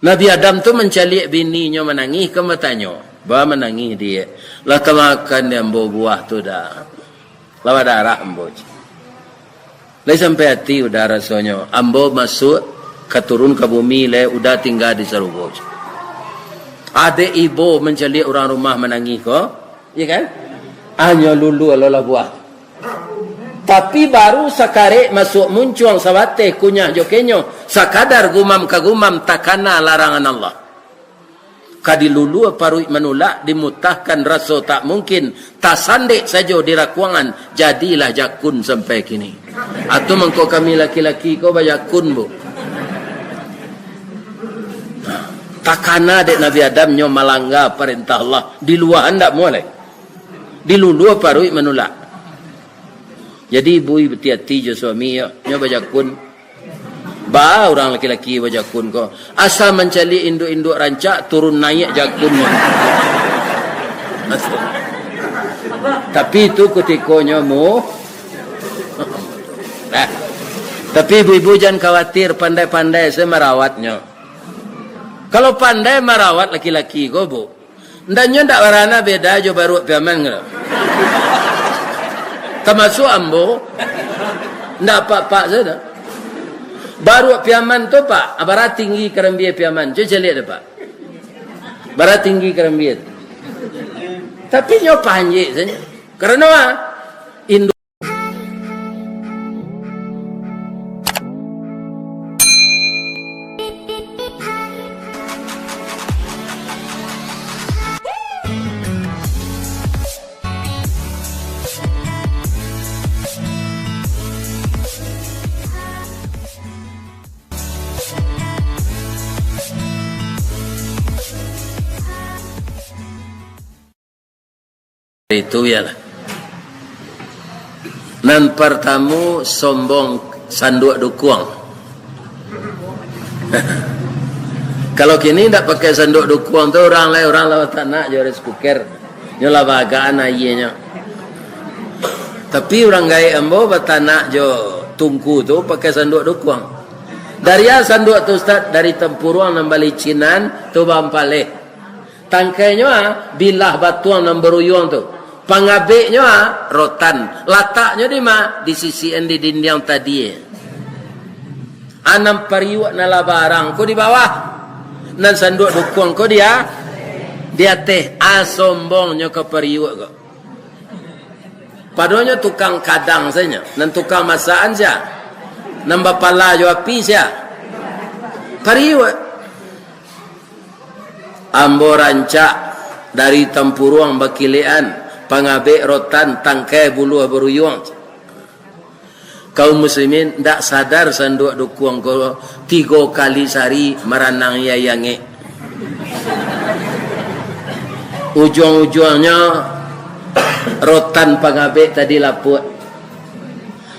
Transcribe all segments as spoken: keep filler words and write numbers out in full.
Nabi Adam tu mancaliak bininyo manangih, kan batanyo, "Ba manangih, Diak? Lah tamakan dek ambo buah tu dah. Lah badarah ambo," cek. "Lai sampai ati udah rasonyo. Ambo masuak ka turun ka bumi, lai udah tingga di sarugo," cek. Adek ibo mancaliak urang rumah manangih ko, iyo kan? Hanyo lulua lo lah buah tu. Tapi baru sakarek masuak muncuang, sabateh kunyah jo kenyo, sakadar gumam ka gumam, takana larangan Allah. Ka dilulua paruik manulak, dimutahkan raso tak mungkin, tasandek sajo di rakuangan, jadilah jakun sampai kini. Atu mangko kami laki-laki ko bajakun, Bu. Takana dek Nabi Adam nyo malangga parentah Allah, di lua ndak muah lai. Dilulua paruik manulak. Jadi, ibu hati-hati jo suami, yo. Nyo bajakun. Ba, urang laki-laki bajakun ko. Asa mancaliak induak-induak rancak, turun naiak jakun. Tapi itu kutikonyo mu-, nah. Tapi ibu-ibu jan khawatir, pandai-pandai sajo marawatnyo. Kalau pandai marawat laki-laki ko, Bu, ndak, nyo ndak barana beda jo baruak Piaman ko. Tamasuak ambo, ndak apak-apak sajo. Baruak Piaman tu, Pak, bara tinggi karambia Piaman? Cubo caliak dek Pak. Bara tinggi karambia tu. Tapi nyo panjek sajo. Karano, ah, indu- Itu ialah, nan partamo, sombong sanduak dukuang. Kalau kini ndak pakai sanduak dukuang tu, urang lai, urang lah batanak jo rice cooker. Nyo lah baagaan aianyo. Tapi urang gaek ambo batanak jo tungku tu pakai sanduak dukuang. Dari a sanduak tu, Ustaz? Dari tampuruang nan balicinan tu, bampaleh. Tangkainyo, ah, bilah batuang nan baruyuang tu. Pangabeknyo, ah, rotan. Lataknyo di ma? Disisikan di dindiang tadi. A nan pariuak nan lah barang ko di bawah, nan sanduak dukuang ko di a-, di ateh. A sombongnyo ka pariuak ko. Padonyo tukang kadang sajo, nan tukang masakan sia? Nan bapala jo api sia? Pariuak. Ambo rancak dari tampuruang bakilekan, pangabek rotan, tangkai buluah baruyuang. Kaum muslimin, ndak sadar sanduak dukuang ko tigo kali sahari maranang aia angek. Ujuang-ujuangnyo rotan pangabek tadi lapuak.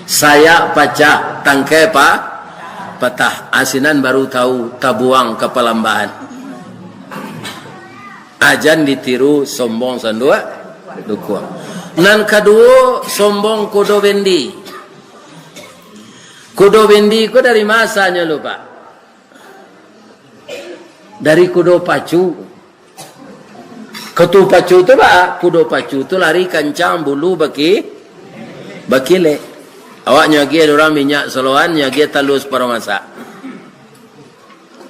Sayak pacah, tangkai pa-, patah. A sinan baru tahu tabuang ka palambahan. A jan ditiru sombong sanduak dukuang. Nan kaduo, sombong kudo bendi. Kudo bendi ko dari ma asalnyo lu, Pak? Dari kudo pacu. Kudo pacu tu, Pak, kudo pacu tu lari kancang, bulu baki-, bakilek. Awak nyo agiah urang minyak saloan, nyo agiah talua saparo masak.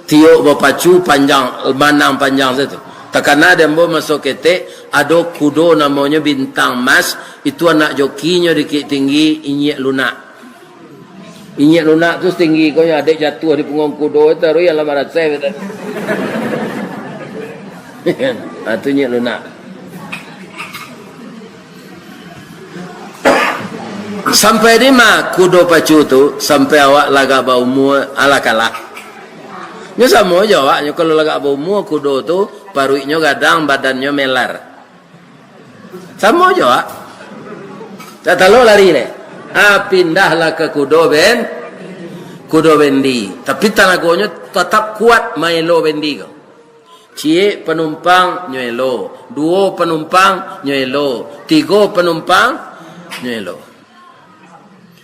Tiok bapacu panjang, manang panjang sajo tu. Takana di ambo maso ketek, ado kudo namonyo Bintang Mas, itu anak jokinyo Bukiktinggi, inyiak lunak. Inyiak lunak tu satinggi ko nyo, dek jatuah di pungguang kudo tu, taruih alam arasai, betul. Ha, tu inyiak lunak. Sampai di ma kudo pacu tu? Sampai awak lah agak baumua, alah kalah. Nyo samo jo awak, nyo kalau lah agak baumua kudo tu, paruiknyo gadang, badannyo melar. Samo jo awak. Tak talok lari deh. Ah, pindahlah ka kudo ben-, kudo bendi. Tapi tanagonyo tatap kuat maelo bendi ko. Ciek panumpang, nyo elo. Duo panumpang, nyo elo. Tigo panumpang, nyo elo.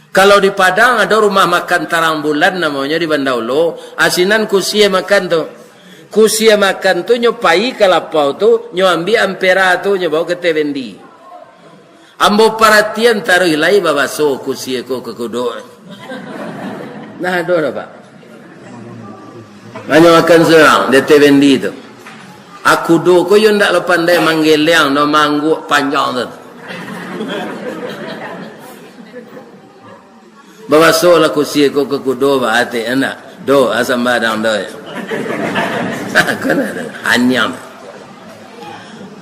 Kalau di Padang, ado rumah makan Tarang Bulan namonyo di Banda Ulo, a sinan kusie makan tu. Kusie makan tu, nyo pai ka lapau tu, nyo ambiak ampera tu, nyo bao ka ateh bendi. Ambo paratian taruih lai babaso kusie ko ka kudo. Nah, ado dah, Pak. Hanyo makan surang di ateh bendi tu. A kudo ko yo ndak lo pandai manggeliang, no maangguak panjang tu. Babasolah kusie ko ka kudo, ba ateh, ndak? Do, a sambadang do. Kan ado. Anyam.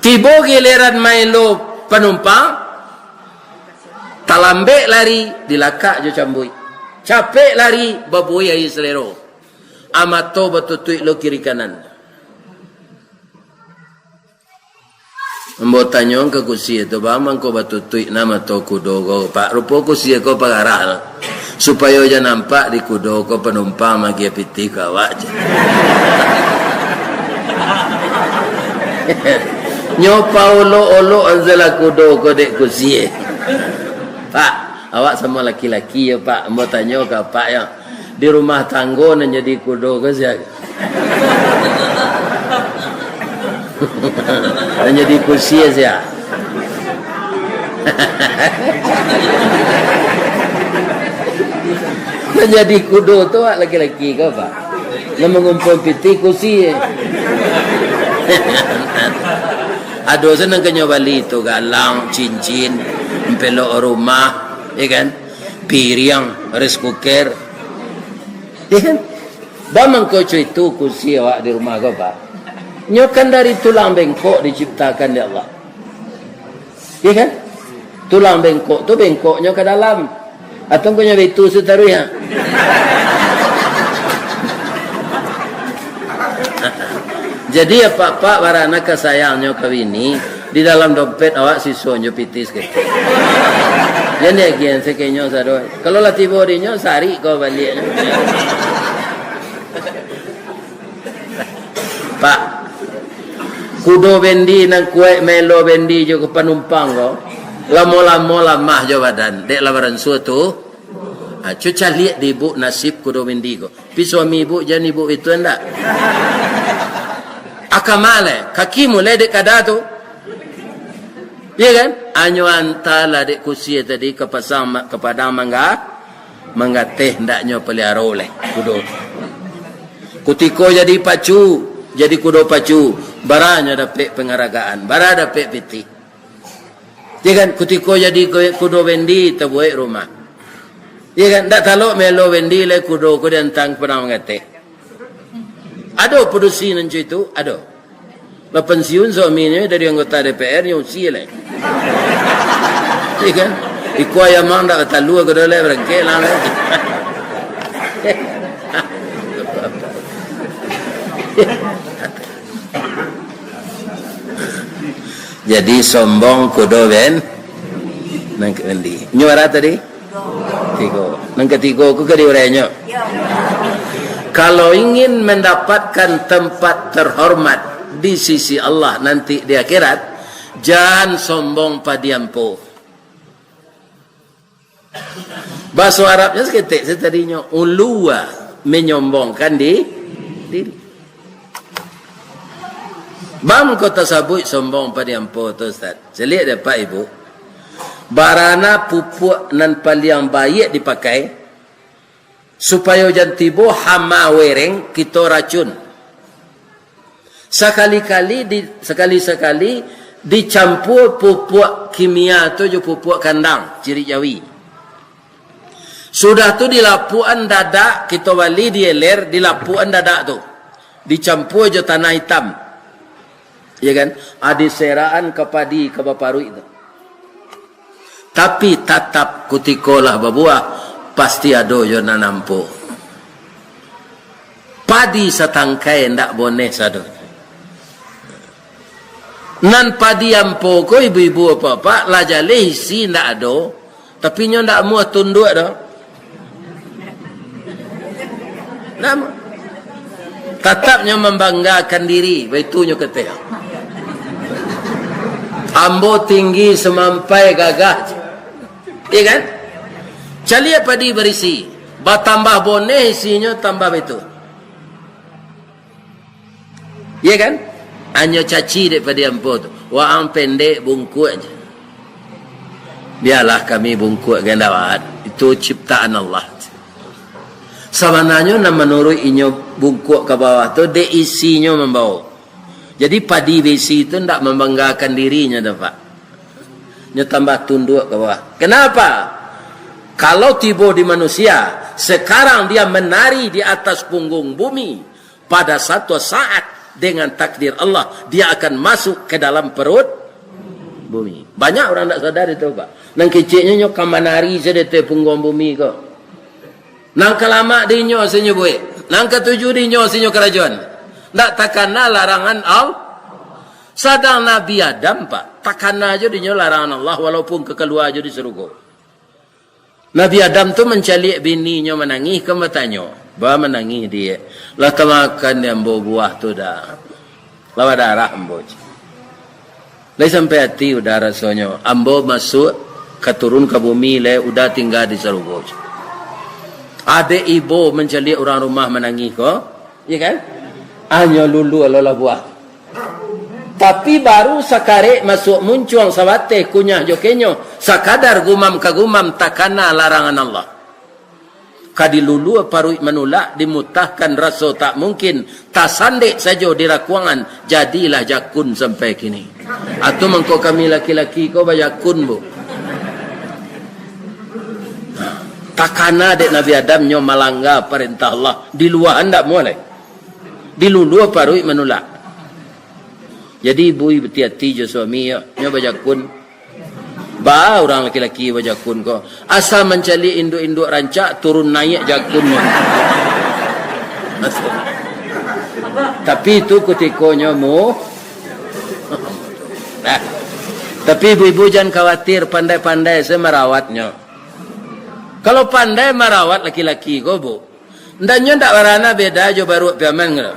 Tibo giliran maelo panumpang, talambek lari, dilakak jo cambuik. Capek lari, babuih aia salero. A mato batutuik lo kiri kanan. Ambo tanyo ka kusie tu, "Baa mangko batutuik na mato kudo ko, Pak?" Rupo kusie ko pagarah, supayo jan nampak di kudo ko panumpang maagiah pitih ka awak, jar. Nyo paolok-olok an salah kudo ko dek kusie. "Pak, awak samo laki-laki yo, Pak. Ambo tanyo ka Apak yo. Di rumah tanggo nan jadi kudo ko sia? Nan jadi kusie sia?" Nan jadi kudo tu awak laki-laki ko, Pak? Nan mangumpuan pitih kusie. Ado se nan ka nyo bali tu, galang, cincin, ampelok rumah, ya kan? Piriang, rice cooker. Ya kan? Baa mangko co itu kusie awak di rumah ko, Pak? Nyo kan dari tulang bengkok diciptakan dek Allah. Ya kan? Tulang bengkok tu bengkoknyo ka dalam. Atau kok nyo baitu se taruih, ya? Jadi, apak-apak, bara nan ka sayangnyo ka bini, di dalam dompet awak sisonyo pitih saketek. Jan diagiahan sakenyo sado. Kalau lah tibo dinyo, sarik ko baliaknyo. Pak, kudo bendi nan kuaik maelo bendi jo ka panumpang ko, lamo-lamo lamah jo badan, dek lah baransua tu. Ha, cu caliak di ibuk nasib kudo bendi ko. Pi suami ibuk jan ibuk itu ndak? Aka maleh, kaki mulai dek kada tu. Iya kan? Anyo antalah dek kusie tadi ka pasang ma-, ka padang mangga, manggateh ndaknyo paliaro leh kudo. Kutiko jadi pacu, jadi kudo pacu, bara nyo dapek pangaragaan, bara dapek pitih. Ya kan, kutiko jadi ku-, kudo bendi tabuek rumah. Ya kan, ndak talok melo bendi lai kudo ko diantang ka padang manggateh. Ado padusi nan co itu, ado. Lah pansiun suaminyo dari anggota D P R nyo usia lai. Ya kan? Iko ayam ang ndak batalua ko do lai barangkek lah. Jadi sombong kudo ben-, nan ka bendi. Nyo bara tadi? Tigo. Nan katigo ko ka diurainyo. Kalau ingin mendapatkan tempat terhormat di sisi Allah nanti di akhirat, jan sombong padi ampo. Baso Arabnyo saketek se tadinyo, ulua, menyombongkan di-, diri. Baa mangko tasabuik sombong padi ampo tu, Ustaz? Caliak dek Apak Ibuk. Bara nan pupuak nan paliang baiak dipakai, supayo jan tibo hama wereng kito racun. Sakali-kali di, sakali-sakali dicampua pupuak kimia tu jo pupuak kandang, cirik jawi. Sudah tu dilapuakan dadak, kito bali di eler, dilapuakan dadak tu. Dicampua jo tanah itam. Ya kan? Adi seraan ka padi ka baparuik tu. Tapi tatap kutiko lah babuah, pasti ado jo nan ampo. Padi satangkai ndak boneh sado. Nan padi ampo ko, ibu-ibu, apak-apak, lah jaleh isi ndak ado, tapi nyo ndak amuah tunduak doh. Namo? Tatap nyo mambanggakan diri, baitu nyo kateh. Ambo tinggi samampai gagah. Iya kan? Caliak padi barisi, batambah boneh isinyo tambah baitu. Iya kan? Anyo caci dek padi ampo tu. Waang pendek bungkuak je. Bialah kami bungkuak gandawat. Itu ciptaan Allah. Sabananyo nan manuruik inyo bungkuak ka bawah tu, dek isinyo mambao. Jadi padi besi tu ndak mambanggakan dirinyo tu, Pak. Nyo tambah tunduak ka bawah. Kenapa? Kalau tibo di manusia, sekarang dia menari di atas punggung bumi, pada satu saat dengan takdir Allah, dia akan masuk ke dalam perut bumi. Banyak urang ndak sadar itu, Pak. Nan keceknyo nyo ka manari sajo di punggung bumi ko. Nan kalamak dinyo sinyo buek, nan katuju dinyo sinyo karajoan. Ndak takana larangan Allah. Sadang Nabi Adam, Pak, takana jo dinyo larangan Allah, walaupun ka kalua jo di sarugo. Nabi Adam tu mancaliak bininyo manangih, ka batanyo, "Ba manangih, Diak? Lah tamakan di ambo buah tu dah. Lah badarah ambo," cek. Lai sampai ati udah rasonyo, ambo masuak ka turun ka bumi, lai udah tingga di sarugo, cek. Adek ibo mancaliak urang rumah manangih ko, iya kan? Anyo lulua lo lah buah. Tapi baru sakarek masuak muncuang sabateh kunyah jo kenyo, sakadar gumam ka gumam takana larangan Allah. Ka dilulua paruik manulak, dimutahkan raso tak mungkin, tasandek sajo di rakuangan, jadilah jakun sampai kini. Atu mangko kami laki-laki ko bajakun, Bu. Takana dek Nabi Adam nyo malangga parentah Allah, di lua ndak muah lai. Dilulua paruik manulak. Jadi, ibu hati-hati jo suami, yo. Nyo bajakun. Ba urang laki-laki bajakun ko. Asa mancaliak induak-induak rancak, turun naiak jakunnyo. Tapi itu kutikonyo mu-, nah. Tapi ibu-ibu jan khawatir, pandai-pandai sajo marawatnyo. Kalau pandai marawat laki-laki ko, Bu, ndak nyo ndak barana beda jo baruak Piaman ko.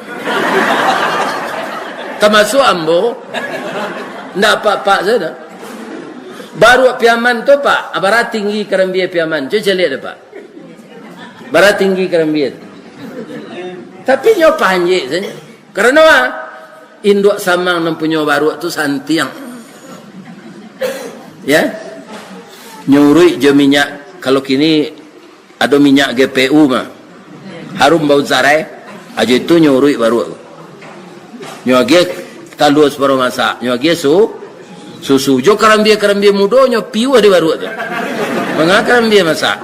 Tamasuak ambo, ndak apak-apak sajo. Baruak Piaman tu, Pak, bara tinggi karambia Piaman? Cubo caliak dek Pak. Bara tinggi karambia tu. Tapi nyo panjek sajo. Karano, ah, induak samang nan punyo baruak tu santiang. Ya. Nyo uruik jo minyak, kalau kini ado minyak G P U mah. Harum bau sarai, ajo itu nyo uruik baruak tu. Nyo agiah talua saparuah masak, nyo agiah su-, susu. Jo karambia-karambia mudo nyo piuah di baruak tu. Manga karambia masak.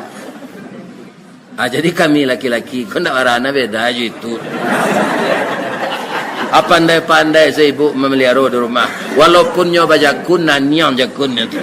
Ah, jadi kami laki-laki ko ndak barana beda jo itu. Ah, pandai-pandai sajo ibu mamaliharo di rumah. Walaupun nyo bajakun, naniang jakunnyo tu.